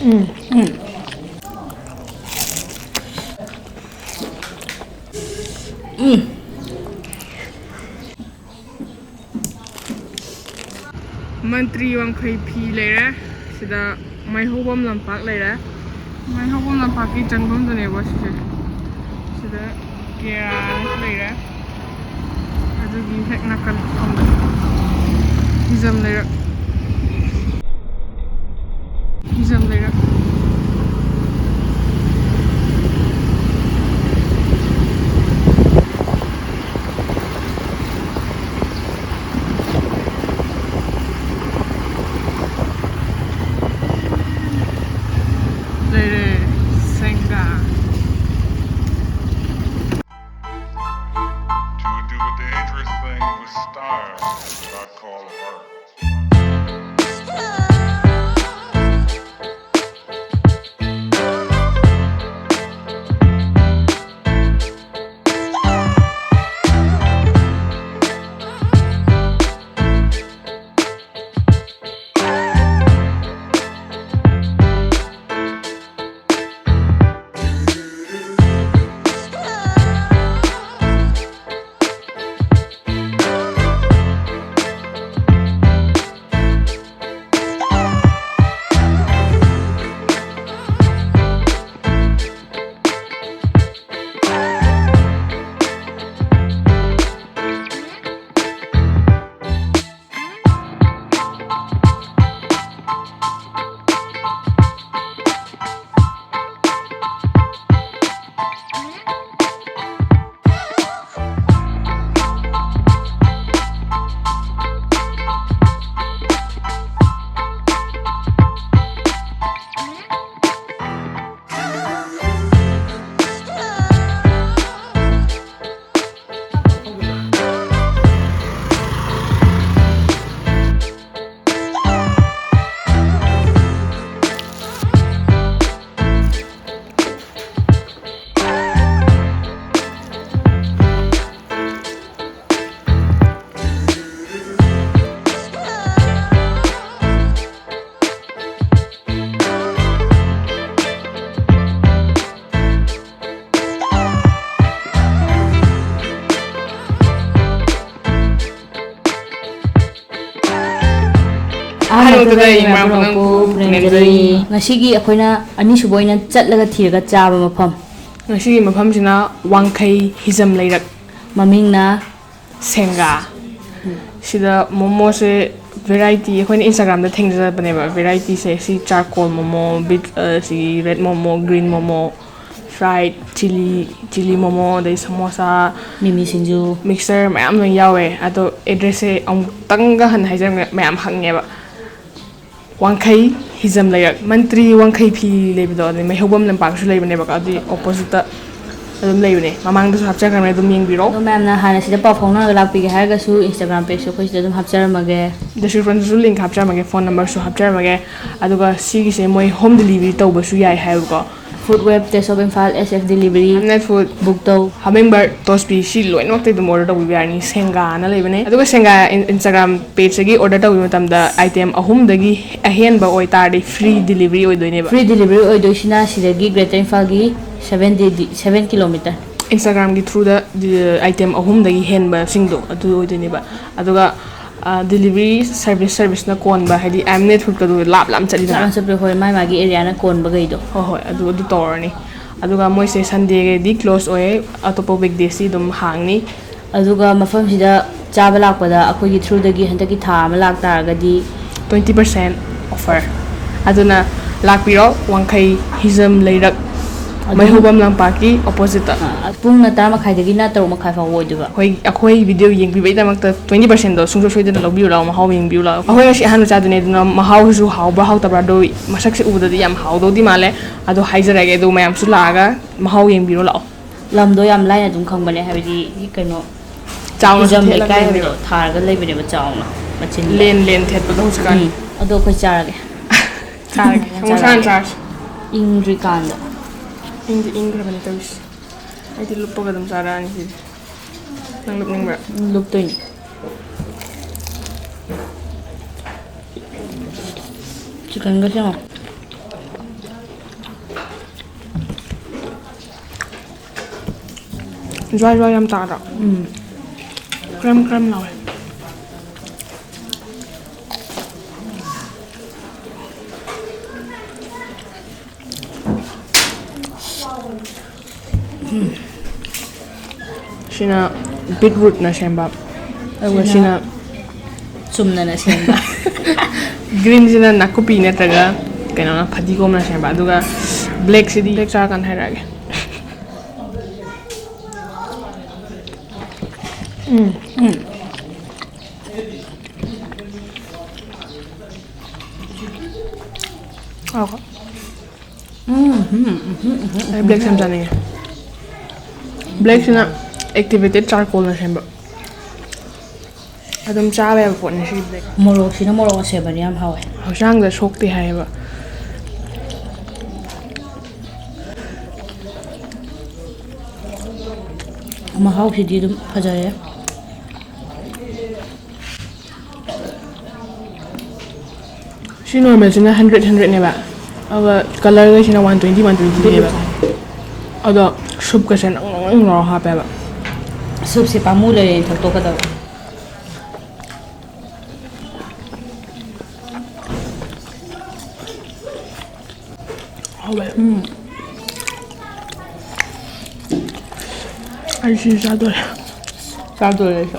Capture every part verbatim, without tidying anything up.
ꯎꯝ, ꯎꯝ꯫ ꯎꯝ꯫ ꯃꯟꯇ꯭ꯔꯤ ꯋꯥꯡꯈꯩ ꯐꯤ ꯂꯩꯔꯦ꯫ ꯁꯤꯗ ꯃꯩꯍꯧꯕꯝ ꯂꯝꯄꯥꯛ ꯂꯩꯔꯦ꯫ ꯃꯩꯍꯧꯕꯝ ꯂꯝꯄꯥꯛꯀꯤ ꯆꯪꯐꯝꯗꯨꯅꯦꯕ ꯁꯤꯁꯦ꯫ ꯁꯤꯗ ꯀꯦꯔꯥ ꯂꯩꯔꯦ꯫ ꯑꯗꯨꯒꯤ ꯍꯦꯛ ꯅꯥꯀꯟ ꯁꯣꯝꯗ ꯍꯤꯖꯝ ꯂꯩꯔꯛ꯫ ꯍꯤꯖꯝ ꯂꯩꯔꯛ꯫ ꯂꯩꯔꯦ, ꯁꯦꯡꯒꯥ꯫ To do a dangerous thing with style, not call art. ꯑꯍꯥꯟꯕꯗ ꯑꯍꯥꯟꯕꯗ ꯏꯃꯥ ꯏꯃꯥ ꯄꯨꯅꯝ ꯄꯨꯅꯝ ꯄꯨ ꯄꯨ ꯄꯨꯅꯦꯝꯖꯔꯤ꯫ ꯄꯨꯅꯦꯝꯖꯔꯤ꯫ ꯉꯁꯤꯒꯤ ꯑꯩꯈꯣꯏꯅ ꯑꯅꯤꯁꯨꯕ ꯑꯣꯏꯅ ꯆꯠꯂꯒ ꯊꯤꯔꯒ ꯆꯥꯕ ꯃꯐꯝ꯫ ꯉꯁꯤꯒꯤ ꯃꯐꯝꯁꯤꯅ ꯋꯥꯡꯈꯩ ꯍꯤꯖꯝ ꯂꯩꯔꯛ꯫ ꯃꯃꯤꯡꯅ ꯁꯦꯡꯒꯥ꯫ ꯁꯤꯗ ꯃꯣꯃꯣꯁꯦ variety ꯑꯩꯈꯣꯏꯅ Instagram-ꯗ ꯊꯦꯡꯅꯖꯕꯅꯦꯕ꯫ Variety-ꯁꯦ ꯁꯤ charcoal momo, ꯕꯤꯠ, ꯑ, ꯁꯤ red momo, green momo, fried chili, chili momo, ꯑꯗꯩ ꯁꯃꯣꯁꯥ, ꯃꯤꯃꯤ ꯁꯤꯡꯖꯨ꯫ Mixture ꯃꯌꯥꯝ ꯂꯣꯏ ꯌꯥꯎꯋꯦ꯫ ꯑꯗꯣ address-ꯁꯦ ꯑꯃꯨꯛꯇꯪꯒ ꯍꯟꯅ ꯍꯥꯏꯖꯔꯝꯒꯦ, ꯃꯌꯥꯝ ꯍꯪꯉꯦꯕ꯫ ꯋꯥꯡꯈꯩ ꯍꯤꯖꯝ ꯂꯩꯔꯛ, ꯃꯟꯇ꯭ꯔꯤ ꯋꯥꯡꯈꯩ ꯐꯤ ꯂꯩꯕꯗꯣ, ꯑꯗꯩ ꯃꯩꯍꯧꯕꯝ ꯂꯝꯄꯥꯛꯁꯨ ꯂꯩꯕꯅꯦꯕꯀꯣ, ꯑꯗꯨꯒꯤ opposite-ꯇ ꯑꯗꯨꯝ ꯂꯩꯕꯅꯦ꯫ ꯃꯃꯥꯡꯗꯁꯨ ꯍꯥꯞꯆꯈ꯭ꯔꯕꯅꯦ, ꯑꯗꯨꯝ ꯌꯦꯡꯕꯤꯔꯣ꯫ ꯑꯗꯣ ꯃꯌꯥꯝꯅ ꯍꯥꯟꯅ ꯁꯤꯗ ꯄꯥꯎ ꯐꯥꯎꯅꯔꯒ ꯂꯥꯛꯄꯤꯒꯦ ꯍꯥꯏꯔꯒꯁꯨ Instagram page-ꯁꯨ ꯑꯩꯈꯣꯏ ꯁꯤꯗ ꯑꯗꯨꯝ ꯍꯥꯞꯆꯔꯝꯃꯒꯦ꯫ Description-ꯗꯁꯨ link ꯍꯥꯞꯆꯔꯝꯃꯒꯦ, phone number-ꯁꯨ ꯍꯥꯞꯆꯔꯝꯃꯒꯦ꯫ ꯑꯗꯨꯒ ꯁꯤꯒꯤꯁꯦ ꯃꯣꯏ home delivery ꯇꯧꯕꯁꯨ ꯌꯥꯏ ꯍꯥꯏꯕꯀꯣ꯫ Food Web, Taste of Imphal, S F Delivery, Hamnet Food, Book ꯇꯧ꯫ Hummingbird, Toast Pea, ꯁꯤ ꯂꯣꯏꯅꯃꯛꯇ ꯑꯗꯨꯝ order ꯇꯧꯕꯤꯕ ꯌꯥꯔꯅꯤ꯫ ꯁꯦꯡꯒꯥꯅ ꯂꯩꯕꯅꯦ꯫ ꯑꯗꯨꯒ ꯁꯦꯡꯒꯥ in-, Instagram page-ꯇꯒꯤ order ꯇꯧꯕꯤꯕ ꯃꯇꯝꯗ item ꯑꯍꯨꯝꯗꯒꯤ ꯑꯍꯦꯟꯕ ꯑꯣꯏꯇꯥꯔꯗꯤ free delivery ꯑꯣꯏꯗꯣꯏꯅꯦꯕ꯫ Free delivery ꯑꯣꯏꯗꯣꯏꯁꯤꯅ ꯁꯤꯗꯒꯤ Greater ꯏꯝꯐꯥꯜꯒꯤ seven D, seven kilometer꯫ Instagram-ꯒꯤ through-ꯗ ꯗꯤ-, item ꯑꯍꯨꯝꯗꯒꯤ ꯍꯦꯟꯕꯁꯤꯡꯗꯣ ꯑꯗꯨ ꯑꯣꯏꯗꯣꯏꯅꯦꯕ꯫ ꯑꯗꯨꯒ, ꯑ, delivery service, service-ꯅ ꯀꯣꯟꯕ, ꯍꯥꯏꯗꯤ Hamnet Food-ꯀꯗꯣ ꯂꯥꯞ ꯂꯥꯞ ꯆꯠꯂꯤꯗꯅ꯫ ꯂꯥꯞꯅ ꯆꯠꯄ, ꯍꯣꯏ, ꯃꯥꯏ ꯃꯥꯒꯤ area-ꯅ ꯀꯣꯟꯕꯈꯩꯗꯣ꯫ ꯍꯣꯏ, ꯍꯣꯏ, ꯑꯗꯨ, ꯑꯗꯨ ꯇꯧꯔꯅꯤ꯫ ꯑꯗꯨꯒ ꯃꯣꯏꯁꯦ Sunday-ꯗꯤ close ꯑꯣꯏꯌꯦ, ꯑꯇꯣꯞꯄ weekdays-ꯇꯤ ꯑꯗꯨꯝ ꯍꯥꯡꯅꯤ꯫ ꯑꯗꯨꯒ ꯃꯐꯝꯁꯤꯗ ꯆꯥꯕ ꯂꯥꯛꯄꯗ ꯑꯩꯈꯣꯏꯒꯤ through-ꯗꯒꯤ ꯍꯟꯗꯛꯀꯤ ꯊꯥ ꯑꯃ ꯂꯥꯛꯇꯥꯔꯒꯗꯤ twenty percent offer꯫ ꯑꯗꯨꯅ ꯂꯥꯛꯄꯤꯔꯣ, ꯋꯥꯡꯈꯩ ꯍꯤꯖꯝ ꯂꯩꯔꯛ, ꯑꯗꯨꯝ ꯃꯩꯍꯧꯕꯝ ꯂꯝꯄꯥꯛꯀꯤ opposite-ꯇ꯫ ꯑ, ꯄꯨꯡꯅ ꯇꯔꯥ ꯃꯈꯥꯏꯗꯒꯤꯅ ꯇꯔꯨꯛ ꯃꯈꯥꯏ ꯐꯥꯎꯕ ꯑꯣꯏꯗꯣꯏꯕ꯫ ꯑꯩꯈꯣꯏ, ꯑꯩꯈꯣꯏ video ꯌꯦꯡꯕꯤꯕꯒꯤꯗꯃꯛꯇ twenty percent-ꯗꯣ ꯁꯨꯡꯁꯣꯏ ꯁꯣꯏꯗꯅ ꯂꯧꯕꯤꯌꯨ ꯂꯥꯛꯑꯣ, ꯃꯍꯥꯎ ꯌꯦꯡꯕꯤꯌꯨ ꯂꯥꯛꯑꯣ꯫ ꯑꯩꯈꯣꯏ ꯉꯁꯤ ꯑꯍꯥꯟꯕ ꯆꯥꯗꯣꯏꯅꯦ, ꯑꯗꯨꯅ ꯃꯍꯥꯎꯁꯤꯁꯨ ꯍꯥꯎꯕ꯭ꯔꯥ ꯍꯥꯎꯇꯕ꯭ꯔꯥ, ꯑꯗꯣ ꯃꯁꯛꯁꯦ ꯎꯕꯗꯗꯤ ꯌꯥꯝ ꯍꯥꯎꯗꯧꯗꯤ ꯃꯥꯜꯂꯦ꯫ ꯑꯗꯣ ꯍꯥꯏꯖꯔꯒꯦ, ꯑꯗꯣ ꯃꯌꯥꯝꯁꯨ ꯂꯥꯛꯑꯒ ꯃꯍꯥꯎ ꯌꯦꯡꯕꯤꯔꯣ ꯂꯥꯛꯑꯣ꯫ ꯂꯝꯗꯣ ꯌꯥꯝ ꯂꯥꯏꯅ ꯑꯗꯨꯝ ꯈꯪꯕꯅꯦ, ꯍꯥꯏꯕꯗꯤ ꯀꯩꯅꯣ, ꯆꯥꯎꯅꯁꯨ ꯍꯤꯖꯝ ꯊꯦꯠꯂꯒ ꯂꯩꯀꯥꯏ ꯂꯩꯕꯅꯦꯕ꯫ ꯍꯥꯏꯕꯗꯣ ꯊꯥꯔꯒ ꯂꯩꯕꯅꯦꯕ ꯆꯥꯎꯅ ꯃꯆꯤꯟꯗ꯫ ꯂꯦꯟ, ꯂꯦꯟ ꯊꯦꯠꯄꯗꯣ ꯍꯧꯖꯤꯛꯀꯥꯟ꯫ ꯎꯝ, ꯑꯗꯣ ꯑꯩꯈꯣꯏ ꯆꯥꯔꯒꯦ꯫ ꯆꯥꯔꯒꯦ, ꯆꯥꯔꯒꯦ꯫ ꯏꯪꯗ꯭ꯔꯤꯀꯥꯟꯗ꯫ ꯏꯪꯗꯤ ꯏꯪꯈ꯭ꯔꯕꯅꯦ ꯇꯧꯔꯤꯁꯦ꯫ ꯑꯩꯗꯤ ꯂꯨꯞꯄꯒ ꯑꯗꯨꯝ ꯆꯥꯔꯛꯑꯅꯤ ꯁꯤꯗꯤ꯫ ꯅꯪ ꯂꯨꯞꯅꯤꯡꯕ꯭ꯔꯥ? ꯎꯝ, ꯂꯨꯞꯇꯣꯏꯅꯤ꯫ Chicken-ꯒ ꯁꯦꯝꯃꯣ꯫ ꯖ꯭ꯋꯥꯏ ꯖ꯭ꯋꯥꯏ ꯌꯥꯝ ꯇꯥꯗ꯭ꯔꯣ? ꯎꯝ꯫ ꯀ꯭ꯔꯝ ꯀ꯭ꯔꯝ ꯂꯥꯎꯋꯦ꯫ ꯁꯤꯅ ꯕꯤꯠꯔꯨꯠꯅ ꯁꯦꯝꯕ, ꯑꯗꯨꯒ ꯁꯤꯅ ꯁꯤꯅ ꯆꯨꯝꯅꯅ ꯁꯦꯝꯕ꯫ ꯒ꯭ꯔꯤꯟꯁꯤꯅ ꯅꯥꯀꯨꯞꯄꯤ ꯅꯠꯇ꯭ꯔꯒ ꯀꯩꯅꯣꯅ, ꯐꯗꯤꯒꯣꯝꯅ ꯁꯦꯝꯕ, ꯑꯗꯨꯒ ꯕ꯭ꯂꯦꯛꯁꯤꯗꯤ ꯕ꯭ꯂꯦꯛ ꯆꯥꯔꯀꯥꯟꯗ ꯍꯥꯏꯔꯛꯑꯒꯦ꯫ ꯎꯝ꯫ ꯎꯝ꯫ ꯉꯥꯏꯈꯣ꯫ ꯎꯝ, ꯎꯝ, ꯎꯝ, ꯎꯝ, ꯎꯝ, ꯑꯩ ꯕ꯭ꯂꯦꯛꯁꯦ ꯌꯥꯝ ꯆꯥꯅꯤꯡꯉꯦ꯫ ꯕ꯭ꯂꯦꯛꯁꯤꯅ ꯑꯦꯛꯇꯤꯚꯦꯇꯦꯠ ꯆꯥꯔꯀꯣꯜꯅ ꯁꯦꯝꯕ꯫ ꯑꯗꯨꯝ ꯆꯥꯕ ꯌꯥꯕ ꯄꯣꯠꯅꯤ ꯁꯤ ꯕ꯭ꯂꯦꯛ꯫ ꯃꯣꯔꯣꯛꯁꯤꯅ ꯃꯣꯔꯣꯛ ꯑꯁꯦꯝꯕꯅꯤ ꯌꯥꯝ ꯍꯥꯎꯋꯦ꯫ ꯍꯛꯆꯥꯡꯗ ꯁꯣꯛꯇꯦ ꯍꯥꯏꯌꯦꯕ꯫ ꯃꯍꯥꯎꯁꯤꯗꯤ ꯑꯗꯨꯝ ꯐꯖꯔꯦ꯫ ꯁꯤ ꯅꯣꯔꯃꯦꯜꯁꯤꯅ ꯍꯟꯗ꯭ꯔꯦꯠ ꯍꯟꯗ꯭ꯔꯦꯠꯅꯦꯕ, ꯑꯗꯨꯒ ꯀꯂꯔꯈꯩꯁꯤꯅ ꯋꯥꯟ ꯇ꯭ꯋꯦꯟꯇꯤ ꯋꯥꯟ ꯇ꯭ꯋꯦꯟꯇꯤꯅꯦꯕ꯫ ꯑꯗꯣ ꯁꯨꯞꯀꯁꯦ ꯅꯪ ꯅꯪ ꯅꯪ ꯂꯥꯎꯔ ꯍꯥꯞꯄꯦꯕ꯫ ꯁꯨꯞꯁꯦ ꯄꯥꯝꯃꯨ ꯂꯩꯔꯦꯅ ꯊꯛꯇꯣꯛꯀꯗꯕ꯫ ꯍꯥꯎꯋꯦ꯫ ꯎꯝ꯫ ꯑꯩ ꯁꯤ ꯆꯥꯗꯣꯔꯦ꯫ ꯆꯥꯗꯣꯔꯦ ꯑꯩꯁꯨ꯫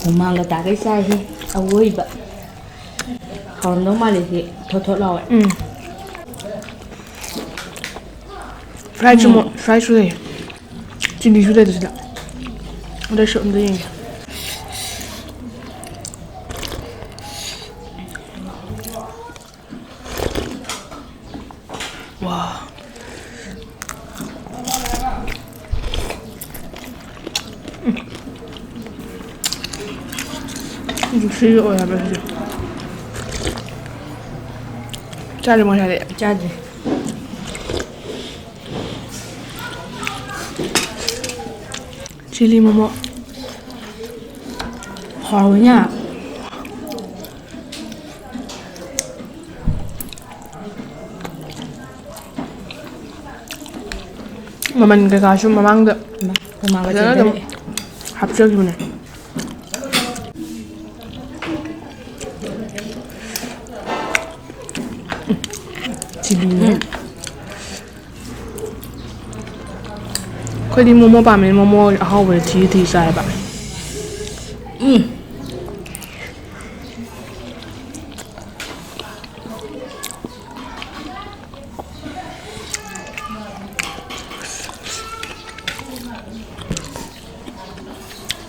ꯍꯨꯃꯥꯡꯒ ꯇꯥꯒꯩ ꯆꯥꯏꯍꯦ꯫ ꯑꯋꯣꯏꯕ꯫ ꯍꯥꯎꯔꯝꯗꯧ ꯃꯥꯜꯂꯦ ꯁꯤ꯫ ꯊꯣꯠ ꯊꯣꯠ ꯂꯥꯎꯋꯦ꯫ ꯎꯝ꯫ ꯐ꯭ꯔꯥꯏꯁꯨ ꯎꯝ꯫ ꯃꯣ-, ꯐ꯭ꯔꯥꯏꯁꯨ ꯂꯩ꯫ ꯆꯤꯂꯤꯁꯨ ꯂꯩꯗ ꯁꯤꯗ꯫ ꯑꯗꯨꯁꯨ ꯑꯝꯇ ꯌꯦꯡꯒꯦ꯫ ꯋꯥ꯫ ꯖꯨꯁꯤ ꯑꯣꯏ ꯍꯥꯏꯕ ꯁꯤꯁꯦ꯫ ꯆꯥꯔꯦ ꯃꯣꯏ ꯍꯥꯏꯔꯛꯑꯦ꯫ ꯆꯥꯗ꯭ꯔꯤ꯫ ꯆꯤꯂꯤ ꯃꯣꯃꯣ꯫ ꯍꯥꯎꯋꯤꯅꯦ꯫ ꯃꯃꯟ ꯀꯩꯀꯥꯁꯨ ꯃꯃꯥꯡꯗ ꯍꯩꯃꯥ, ꯍꯨꯃꯥꯡꯒ ꯐꯖꯅ ꯑꯗꯨꯝ ꯆꯦꯟꯊꯔꯛꯑꯦ꯫ ꯍꯥꯞꯆꯈꯤꯕꯅꯦ꯫ ꯆꯤꯂꯤꯅꯦ꯫ ꯎꯝ꯫ ꯑꯩꯈꯣꯏꯗꯤ ꯃꯣꯃꯣ ꯄꯥꯝꯃꯦ, ꯃꯣꯃꯣ ꯑꯍꯥꯎꯕꯗ ꯊꯤ ꯊꯤ ꯆꯥꯏꯕ꯫ ꯎꯝ꯫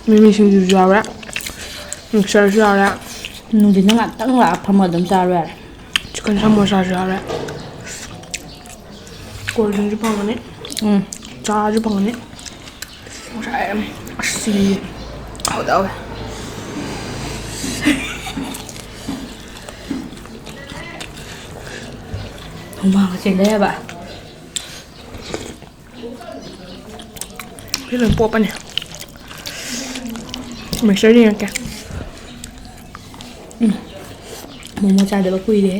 ꯃꯤꯃꯤ ꯁꯤꯡꯖꯨꯁꯨ ꯌꯥꯎꯔꯦ, ꯃꯤꯛꯁꯆꯔꯁꯨ ꯌꯥꯎꯔꯦ꯫ ꯅꯨꯡꯊꯤꯟꯗ ꯉꯥꯛꯇꯪ ꯂꯥꯛꯑ ꯐꯝꯃ ꯑꯗꯨꯝ ꯆꯥꯔꯨ ꯌꯥꯔꯦ꯫ ꯆꯤꯛꯀꯟ ꯁꯃꯣꯁꯥꯁꯨ ꯌꯥꯎꯔꯦ꯫ ꯀꯣꯜ ꯗ꯭ꯔꯤꯡꯁꯨ ꯐꯪꯒꯅꯤ꯫ ꯎꯝ꯫ ꯆꯥꯁꯨ ꯐꯪꯒꯅꯤ꯫ ꯉꯁꯥꯏ ꯑꯁ ꯁꯤꯗꯤ ꯍꯥꯎꯗꯤ ꯍꯥꯎꯋꯦ꯫ ꯍꯨꯃꯥꯡꯒ ꯆꯦꯟꯊꯩ ꯍꯥꯏꯕ꯫ ꯁꯤ ꯂꯣꯏ ꯄꯣꯞꯄꯅꯤ꯫ ꯃꯤꯛꯁꯆꯔ ꯌꯦꯡꯉꯛꯀꯦ꯫ ꯎꯝ꯫ ꯃꯣꯃꯣ ꯆꯥꯗꯕ ꯀꯨꯏꯔꯦ꯫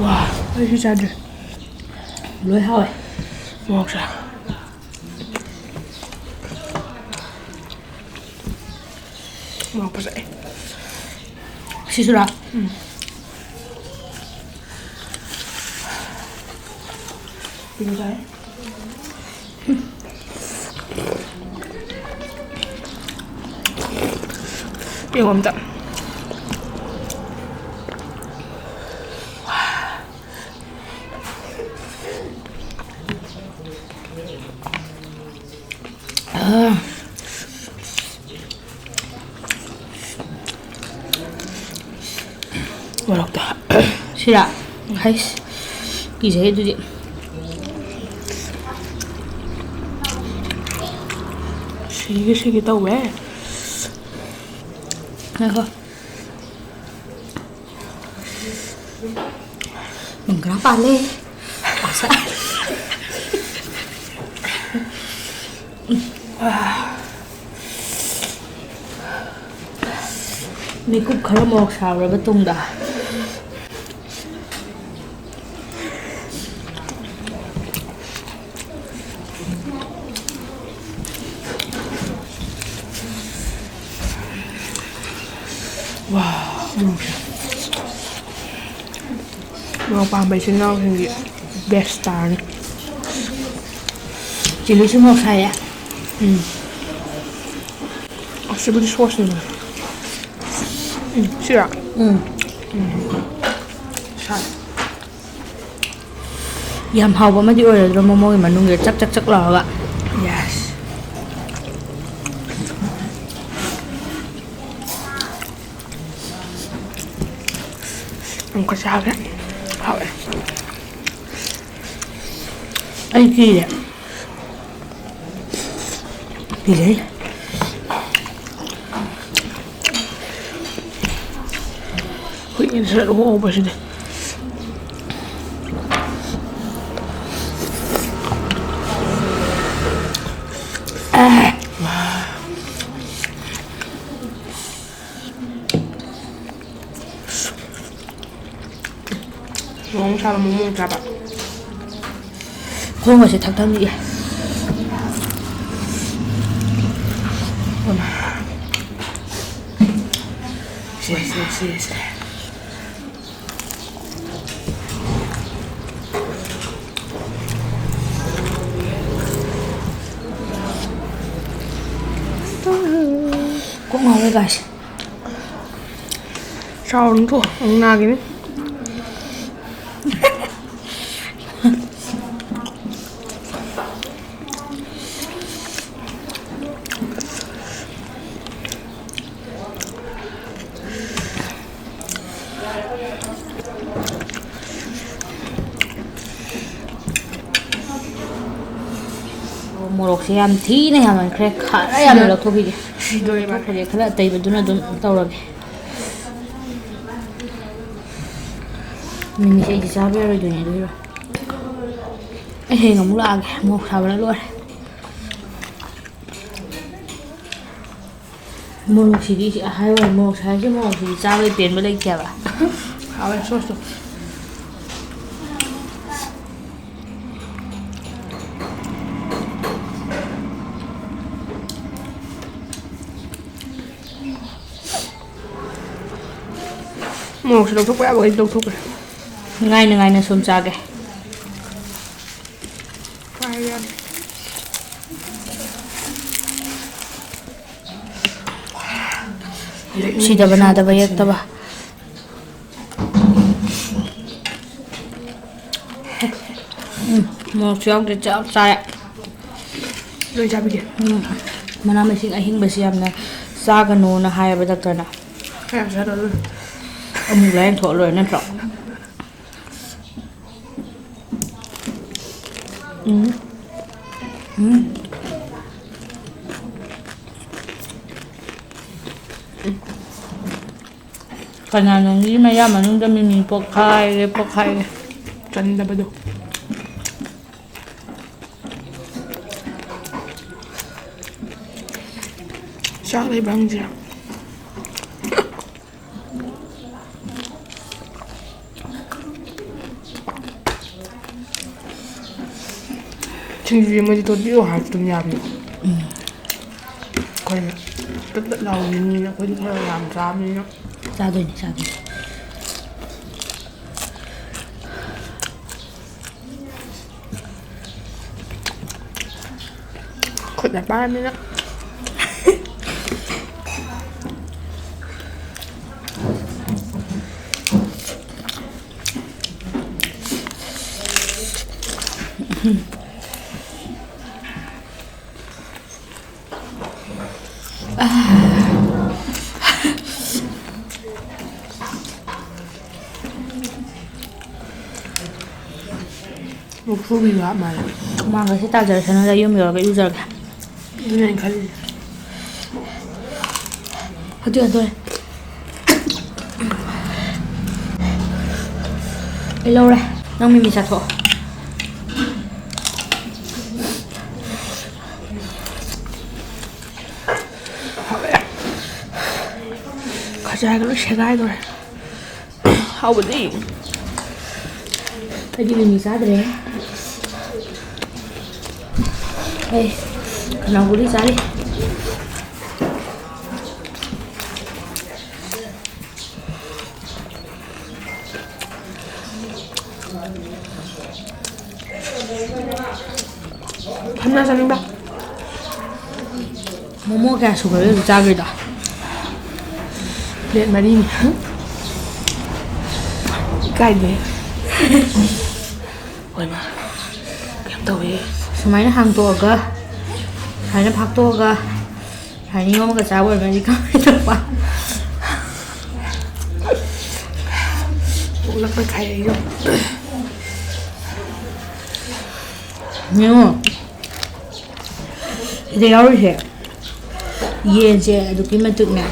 ꯋꯥ, ꯑꯩꯁꯨ ꯆꯥꯗ꯭ꯔꯤ꯫ ꯂꯣꯏ ꯍꯥꯎꯋꯦ꯫ ꯃꯣꯔꯣꯛꯁꯦ꯫ ꯃꯣꯔꯣꯛ ꯐꯖꯩ꯫ ꯁꯤꯁꯨꯔꯥ? ꯎꯝ꯫ ꯐꯖꯩ꯫ ꯌꯦꯡꯉꯣ ꯑꯝꯇ꯫ ꯃꯣꯔꯣꯛꯇꯣ꯫ ꯁꯤꯔꯥ? ꯍꯩꯁ, ꯀꯤꯖꯩ ꯑꯗꯨꯗꯤ꯫ ꯁꯤꯒꯦ ꯁꯤꯒꯦ ꯇꯧꯋꯦ꯫ ꯉꯥꯏꯈꯣ꯫ ꯅꯣꯡ ꯈꯔ ꯄꯥꯜꯂꯦ꯫ ꯄꯥꯁ-, ꯃꯤꯀꯨꯞ ꯈꯔ ꯃꯣꯔꯣꯛ ꯁꯥꯔꯨꯔꯕ ꯇꯨꯡꯗ꯫ ꯎꯝ꯫ ꯃꯣꯔꯣꯛ ꯄꯥꯝꯕ ꯏꯆꯤꯟ ꯏꯅꯥꯎꯁꯤꯡꯒꯤ best ꯇꯥꯔꯅꯤ꯫ ꯆꯤꯂꯤꯁꯨ ꯃꯣꯔꯣꯛ ꯁꯥꯏꯌꯦ꯫ ꯎꯝ꯫ ꯑꯁꯤꯕꯨꯗꯤ sauce ꯅꯤꯗꯅ꯫ ꯎꯝ, ꯁꯤꯔꯥ? ꯎꯝ꯫ ꯎꯝ꯫ ꯁꯥꯏ꯫ ꯌꯥꯝ ꯍꯥꯎꯕ ꯑꯃꯗꯤ ꯑꯣꯏꯔꯗ꯭ꯔꯣ ꯃꯣꯃꯣꯒꯤ ꯃꯅꯨꯡꯗ ꯆꯛ ꯆꯛ ꯆꯛ ꯂꯥꯎꯔꯒ꯫ Yes꯫ ꯑꯃꯨꯛꯀ ꯆꯥꯒꯦ꯫ ꯍꯥꯎꯋꯦ꯫ ꯑꯩ ꯀꯤꯔꯦ꯫ ꯀꯤꯖꯩ꯫ ꯍꯨꯏꯅ ꯁꯠ ꯍꯣꯕꯁꯤꯗꯤ꯫ ꯃꯣꯔꯣꯛ ꯁꯥꯕ ꯃꯣꯃꯣ ꯆꯥꯕ꯫ ꯈꯣꯡꯒꯁꯦ ꯊꯛꯊꯛ ꯅꯤꯛꯑꯦ꯫ ꯁꯦ, ꯁꯦ, ꯁꯦ, ꯁꯦ꯫ ꯀꯣꯛ ꯉꯥꯎꯔꯦ guys꯫ ꯆꯥꯎꯔꯨꯅꯨ ꯇꯣꯛꯑꯣ, ꯑꯃꯨꯛ ꯅꯥꯈꯤꯅꯤ꯫ ꯃꯣꯔꯣꯛꯁꯦ ꯌꯥꯝ ꯊꯤꯅ ꯌꯥꯝꯃꯟꯈ꯭ꯔꯦ, ꯈꯔ ꯌꯥꯝꯅ ꯁꯤꯗ ꯂꯧꯊꯣꯛꯈꯤꯒꯦ꯫ ꯁꯤꯗꯣꯔꯦ ꯃꯥ꯫ ꯂꯧꯊꯣꯛꯈ꯭ꯔꯒꯦ, ꯈꯔ ꯑꯇꯩꯕꯗꯨꯅ ꯑꯗꯨꯝ ꯇꯧꯔꯒꯦ꯫ ꯃꯤꯃꯤꯁꯦ ꯑꯩꯗꯤ ꯆꯥꯕ ꯌꯥꯔꯣꯏꯗꯣꯏꯅꯦ, ꯑꯗꯨꯒꯤꯔꯣ꯫ ꯑꯩ ꯍꯌꯦꯡ ꯑꯃꯨꯛ ꯂꯥꯛꯑꯒꯦ, ꯃꯣꯔꯣꯛ ꯁꯥꯕꯅ ꯂꯣꯏꯔꯦ꯫ ꯃꯣꯔꯣꯛꯁꯤꯗꯤ ꯁꯤ ꯍꯥꯏꯔꯣꯏ, ꯃꯣꯔꯣꯛ ꯁꯥꯏꯁꯦ, ꯃꯣꯔꯣꯛꯁꯤꯗꯤ ꯆꯥꯕꯗ ꯄꯦꯟꯕ ꯂꯩꯇꯦꯕ꯫ ꯍꯥꯎꯋꯦ sauce ꯇꯣ꯫ ꯃꯣꯔꯣꯛꯁꯨ ꯂꯧꯊꯣꯛꯄ ꯌꯥꯕꯈꯩꯗꯤ ꯂꯧꯊꯣꯛꯈ꯭ꯔꯦ꯫ ꯉꯥꯏꯅ ꯉꯥꯏꯅ ꯁꯨꯝ ꯆꯥꯒꯦ꯫ ꯄꯥꯏꯕ ꯌꯥꯗꯦ꯫ ꯁꯤꯗꯕ ꯅꯥꯗꯕ ꯌꯦꯛꯇꯕ꯫ ꯎꯝ, ꯃꯣꯔꯣꯛꯁꯨ ꯌꯥꯎꯗ꯭ꯔꯦ, ꯆꯞ ꯆꯥꯔꯦ꯫ ꯂꯣꯏ ꯆꯥꯕꯤꯒꯦ꯫ ꯎꯝ, ꯃꯅꯥ ꯃꯁꯤꯡ ꯑꯍꯤꯡꯕꯁꯤ ꯌꯥꯝꯅ ꯆꯥꯒꯅꯣꯅ ꯍꯥꯏꯌꯦꯕ ꯗꯥꯛꯇꯔꯅ꯫ ꯈꯔ ꯌꯥꯝ ꯆꯥꯗꯧ ꯂꯣꯏ꯫ ꯑꯃꯨꯛ ꯂꯥꯏꯌꯦꯡꯊꯣꯛꯑ ꯂꯣꯏꯔꯦ ꯅꯠꯇ꯭ꯔꯣ? ꯎꯝ꯫ ꯎꯝ꯫ ꯀꯅꯥꯅꯣꯝꯒꯤ ꯃꯌꯥ ꯃꯅꯨꯡꯗ ꯃꯤꯃꯤ ꯄꯣꯛꯈꯥꯏꯔꯦ, ꯄꯣꯛꯈꯥꯏꯔꯦ꯫ ꯆꯟꯗꯕꯗꯣ꯫ ꯆꯥꯛ ꯂꯩꯕ꯭ꯔꯥ ꯍꯪꯁꯤꯔꯥ? ꯁꯤꯡꯖꯨ ꯑꯃꯗꯤ ꯇꯣꯠꯄꯤꯔꯣ ꯍꯥꯏꯔꯁꯨ ꯑꯗꯨꯝ ꯌꯥꯕꯅꯦ꯫ ꯎꯝ꯫ ꯑꯩꯈꯣꯏꯅ ꯇꯠ ꯇꯠ ꯂꯥꯎꯕ ꯃꯤꯅꯤꯅ, ꯑꯩꯈꯣꯏꯗꯤ ꯈꯔ ꯌꯥꯝ ꯆꯥꯕꯅꯤꯅ꯫ ꯆꯥꯗꯣꯏꯅꯤ, ꯆꯥꯗꯣꯏꯅꯤ꯫ ꯈꯨꯠꯅ ꯄꯥꯏꯔꯕꯅꯤꯅ꯫ ꯃꯨꯛꯊ꯭ꯔꯨꯕꯤꯁꯨ ꯍꯥꯞ ꯃꯥꯜꯂꯦ꯫ ꯍꯨꯃꯥꯡꯒꯁꯦ ꯇꯥꯖꯔꯁꯅꯨꯗ, ꯌꯨꯝ ꯌꯧꯔꯒ ꯏꯔꯨꯖꯔꯒꯦ꯫ ꯑꯗꯨꯅꯦ ꯑꯩꯅ ꯈꯜꯂꯤꯁꯦ꯫ ꯑꯗꯨ, ꯑꯗꯨ꯫ ꯑꯩ ꯂꯧꯔꯦ꯫ ꯅꯪ ꯃꯤꯃꯤ ꯆꯥꯊꯣꯛꯑꯣ꯫ ꯈꯖꯥꯏꯒ ꯂꯣꯏ ꯁꯦꯒꯥꯏꯗꯣꯔꯦ꯫ ꯍꯥꯎꯕꯗꯤ꯫ ꯑꯩꯗꯤ ꯃꯤꯃꯤ ꯆꯥꯗ꯭ꯔꯦ꯫ ꯑꯩ ꯈꯅꯥꯎ ꯒꯨꯂꯤ ꯆꯥꯔꯤ꯫ ꯐꯝꯅ ꯆꯥꯅꯤꯡꯕ꯫ ꯃꯣꯃꯣ ꯀꯌꯥ ꯁꯨꯈ꯭ꯔꯒꯦ ꯍꯧꯖꯤꯛ ꯆꯥꯈ꯭ꯔꯤꯗꯣ? ꯄ꯭ꯂꯦꯠ ꯃꯔꯤꯅꯤ꯫ ꯏꯀꯥꯏꯗꯦ꯫ ꯍꯣꯏ ꯃꯥ꯫ ꯀꯩꯝ ꯇꯧꯋꯦ꯫ ꯁꯨꯃꯥꯏꯅ ꯍꯥꯡꯇꯣꯛꯑꯒ, ꯁꯨꯃꯥꯏꯅ ꯐꯥꯛꯇꯣꯛꯑꯒ, ꯁꯨꯃꯥꯏꯅ ꯌꯣꯝꯃꯒ ꯆꯥꯕ ꯑꯣꯏꯔꯝꯃꯗꯤ ꯀꯃꯥꯏꯅ ꯇꯧꯕ? ꯄꯣꯛꯂꯛꯄ ꯈꯥꯏꯔꯛꯏꯗꯣ꯫ ꯌꯦꯡꯉꯣ꯫ ꯁꯤꯗ ꯌꯥꯎꯔꯤꯁꯦ ꯌꯦꯟꯁꯦ ꯑꯗꯨꯛꯀꯤ ꯃꯇꯤꯛꯅꯦ,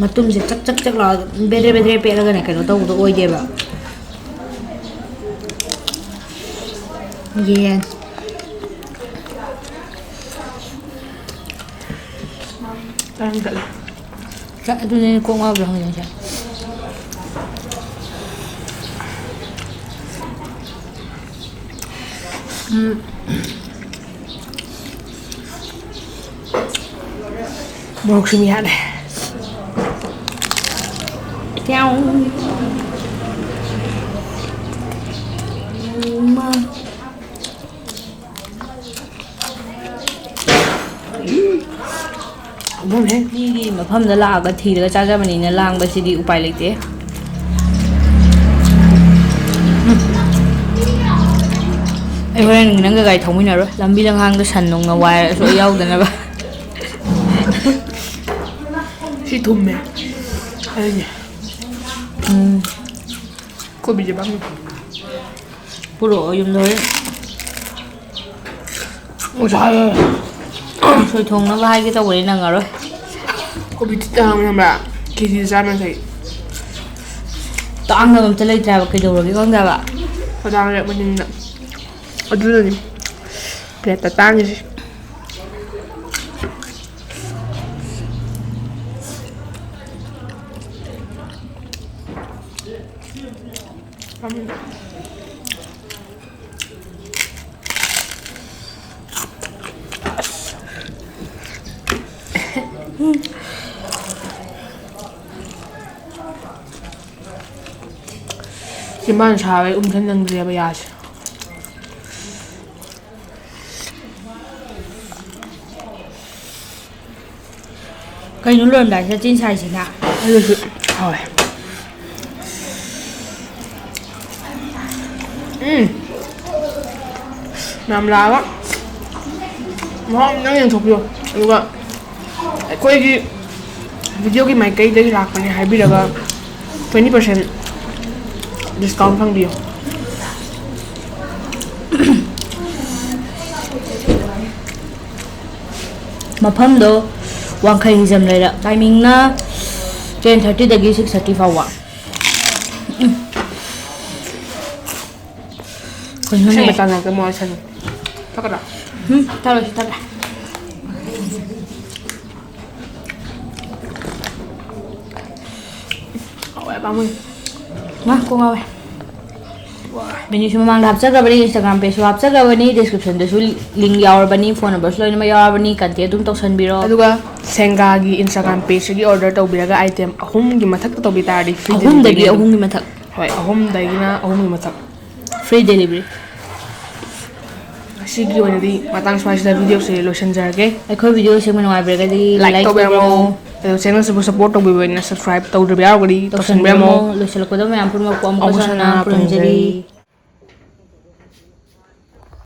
ꯃꯇꯨꯝꯁꯦ ꯆꯛ ꯆꯛ ꯆꯛ ꯂꯥꯎꯔꯒ ꯕꯦꯗ꯭ꯔꯦ ꯕꯦꯗ꯭ꯔꯦ ꯄꯦꯠꯂꯒꯅꯦ ꯀꯩꯅꯣ ꯇꯧꯕꯗꯣ ꯑꯣꯏꯗꯦꯕ꯫ ꯌꯦꯟ꯫ ꯆꯥꯔꯝ ꯆꯠꯂꯦ꯫ ꯆꯥ-, ꯑꯗꯨꯅꯦ ꯀꯣꯛ ꯉꯥꯎꯕ꯭ꯔꯥ ꯈꯪꯗꯦ ꯉꯁꯥꯏ꯫ ꯎꯝ꯫ ꯃꯣꯔꯣꯛꯁꯨ ꯃꯤ ꯌꯥꯗꯦ꯫ ꯇ꯭ꯌꯥꯎ꯫ ꯃꯥ꯫ ꯃꯤꯒꯤ ꯃꯐꯝꯗ ꯂꯥꯛꯑꯒ ꯊꯤꯔꯒ ꯆꯥꯖꯕꯅꯤꯅ ꯂꯥꯡꯕꯁꯤꯗꯤ ꯎꯄꯥꯏ ꯂꯩꯇꯦ꯫ ꯑꯩ ꯍꯣꯔꯦꯟ ꯅꯪꯒ ꯒꯥꯔꯤ ꯊꯧꯃꯤꯟꯅꯔꯣꯏ꯫ ꯂꯝꯕꯤ ꯂꯝꯍꯥꯡꯗ ꯁꯟ ꯅꯨꯡꯅ ꯋꯥꯏꯔꯁꯨ ꯑꯩ ꯌꯥꯎꯗꯅꯕ꯫ ꯁꯤ ꯊꯨꯝꯃꯦ꯫ ꯑꯗꯨꯅꯦ꯫ ꯎꯝ꯫ ꯀꯣꯕꯤꯁꯦ ꯄꯥꯝꯃꯤ꯫ ꯄꯨꯔꯛꯑꯣ ꯌꯨꯝꯗ ꯍꯣꯔꯦꯟ꯫ ꯉꯁꯥꯏ ꯀꯥꯡꯁꯣꯏ ꯊꯣꯡꯅꯕ ꯍꯥꯏꯒꯦ ꯇꯧꯕꯅꯦ, ꯅꯪꯉꯔꯣꯏ꯫ ꯀꯣꯕꯤ ꯇꯥꯡꯉꯦ ꯈꯪꯕ꯭ꯔꯥ? ꯀꯦꯖꯤꯗ ꯆꯥꯝ ꯌꯥꯡꯈꯩ꯫ ꯇꯥꯡꯗꯕ ꯑꯝꯇ ꯂꯩꯇ꯭ꯔꯦ ꯍꯥꯏꯕ, ꯀꯩꯗꯧꯔꯒꯦ ꯈꯪꯗꯦ ꯍꯥꯏꯕ꯫ ꯈꯗꯥꯡ ꯂꯦꯞꯄꯅꯤꯅ꯫ ꯑꯗꯨꯅꯅꯤ ꯄ꯭ꯂꯦꯠꯇ ꯇꯥꯡꯉꯤꯁꯦ꯫ ꯏꯃꯥꯅ ꯁꯥꯕꯩ ꯎꯝꯊꯟ ꯅꯪꯗ꯭ꯔꯦꯕ ꯌꯥꯁꯦ꯫ ꯀꯩꯅꯣ ꯂꯣꯏꯔꯝꯗꯥꯏꯁꯤꯗ ꯆꯤꯟ ꯁꯥꯏꯁꯤꯅ? ꯑꯗꯨꯁꯨ ꯍꯥꯎꯋꯦ꯫ ꯎꯝ꯫ ꯃꯌꯥꯝ ꯂꯥꯛꯑꯒ ꯃꯍꯥꯎ ꯑꯝꯇꯪ ꯌꯦꯡꯊꯣꯛꯄꯤꯌꯣ꯫ ꯑꯗꯨꯒ ꯑꯩꯈꯣꯏꯒꯤ videoꯒꯤ ꯃꯥꯏꯀꯩꯗꯒꯤ ꯂꯥꯛꯄꯅꯦ ꯍꯥꯏꯕꯤꯔꯒ twenty percent discount ꯐꯪꯕꯤꯌꯣ꯫ ꯃꯐꯝꯗꯣ ꯋꯥꯡꯈꯩ ꯍꯤꯖꯝ ꯂꯩꯔꯛ꯫ Timingꯅ ten thirtyꯗꯒꯤ six thirty ꯐꯥꯎꯕ꯫ ꯎꯝ꯫ ꯀꯩꯅꯣꯅꯦ? ꯁꯦꯡꯕ ꯆꯥꯅꯕ ꯃꯣꯏ ꯁꯟ ꯊꯛꯀꯗ꯭ꯔꯥ? ꯎꯝ, ꯊꯛꯑꯣꯏ, ꯊꯛꯑꯣꯏ꯫ ꯍꯥꯎꯋꯦ, ꯄꯥꯝꯃꯨꯏ꯫ ꯃꯥ, ꯀꯣꯛ ꯉꯥꯎꯋꯦ꯫ ꯃꯦꯅ꯭ꯌꯨꯁꯨ ꯃꯃꯥꯡꯗ ꯍꯥꯞꯆꯈ꯭ꯔꯕꯅꯤ, Instagram pageꯁꯨ ꯍꯥꯞꯆꯈ꯭ꯔꯕꯅꯤ, descriptionꯗꯁꯨ link ꯌꯥꯎꯔꯕꯅꯤ, phone numberꯁꯨ ꯂꯣꯏꯅꯃꯛ ꯌꯥꯎꯔꯕꯅꯤ, contact ꯑꯗꯨꯝ ꯇꯧꯁꯟꯕꯤꯔꯣ꯫ ꯑꯗꯨꯒ ꯁꯦꯡꯒꯥꯒꯤ Instagram pageꯇꯒꯤ order ꯇꯧꯕꯤꯔꯒ item ꯑꯍꯨꯝꯒꯤ ꯃꯊꯛꯇ ꯇꯧꯕꯤ ꯇꯥꯔꯗꯤ free ꯑꯍꯨꯝꯗꯒꯤ deliveryꯅꯦ ꯑꯗꯨꯝ꯫ ꯑꯍꯨꯝꯒꯤ ꯃꯊꯛ꯫ ꯍꯣꯏ, ꯑꯍꯨꯝꯗꯒꯤꯅ ꯑꯍꯨꯝꯒꯤ ꯃꯊꯛ꯫ Free delivery꯫ ꯉꯁꯤꯒꯤ ꯑꯣꯏꯅꯗꯤ ꯃꯇꯥꯡ ꯁ꯭ꯋꯥꯏꯁꯤꯗ videoꯁꯦ ꯂꯣꯏꯁꯤꯟꯖꯔꯒꯦ꯫ ꯑꯩꯈꯣꯏ video ꯁꯦꯝꯕ ꯅꯨꯡꯉꯥꯏꯕꯤꯔꯒꯗꯤ like like ꯇꯧꯕꯤꯔꯝꯃꯣ꯫ ꯇꯧꯕꯤꯔꯝꯃꯣ꯫ ꯑꯗꯨꯒ channelꯁꯤꯕꯨ support ꯇꯧꯕꯤꯕ ꯑꯣꯏꯅ subscribe ꯇꯧꯗ꯭ꯔꯤꯕ ꯌꯥꯎꯔꯒꯗꯤ ꯇꯧꯁꯟꯕꯤꯔꯝꯃꯣ꯫ ꯇꯧꯁꯟꯕꯤꯔꯝꯃꯣ꯫ ꯂꯣꯏꯁꯤꯜꯂꯛꯄꯗ ꯃꯌꯥꯝ ꯄꯨꯝꯅꯃꯛꯄꯨ ꯑꯃꯨꯛꯀ ꯑꯃꯨꯛꯀ ꯍꯟꯅ ꯍꯟꯅ ꯄꯨꯔꯝꯖꯔꯤ꯫ ꯄꯨꯔꯝꯖꯔꯤ꯫